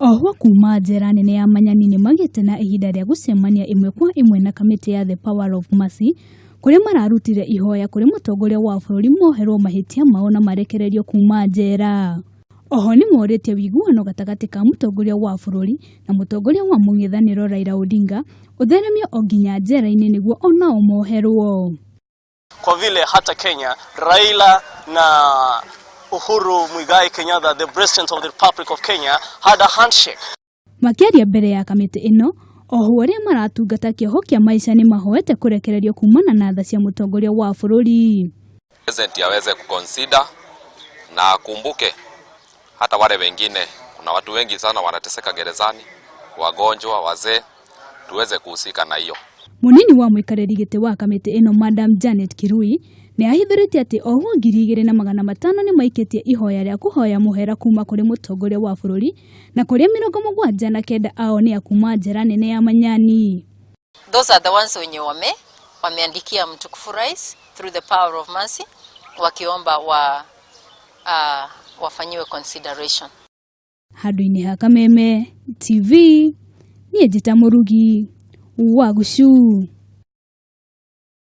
Ohwo kuma njera nene ya Manyani nĩ magĩte na ihinda rĩa gũcemania ĩmwe kwa ĩmwe na kamĩtĩ ya The Power of Mercy kũrĩa mararutire ihoya kũrĩ mũtongoria wa bũrũri moherwo mahĩtia mao na marekererio kuma njera. Oho nĩ morĩtie wĩiguano gatagatĩ ka mũtongoria wa bũrũri na mũtongoria wa mũng'ethanĩro Raila Odinga ũtheremio o nginya njera-inĩ nĩguo onao moherwo. Kwa vile hata Kenya Raila na Uhuru Muigai Kenyatta, the President of the Republic of Kenya, had a handshake. Makĩaria mbere ya kamĩtĩ ĩno, ohwo arĩa maratungata kĩoho kĩa maica nĩ mahoete kũrekererio kumana na tha cia mũtongoria wa bũrũri. President aweze kuconsider na akumbuke hata wale wengine, kuna watu wengi sana wanateseka gerezani, wagonjwa, wazee, tuweze kuhusika na hiyo. Mũnini wa mũikarĩri gĩtĩ wa kamĩtĩ ĩno Madam Janet Kirui nĩ ahithũrĩtie atĩ ohwo 2500 nĩ maikĩtie ihoya rĩa kũhoya mũhera kuma kũrĩ mũtongoria wa bũrũri na kũrĩa 79 ao nĩ a kuma njera nene ya Manyani. Those are the ones wenye wameandikia mtukufu rais through the power of mercy wakiomba wafanyiwe consideration. Handũ-inĩ ha Kameme TV, niĩ njĩta Mũrugi wa Gũcu.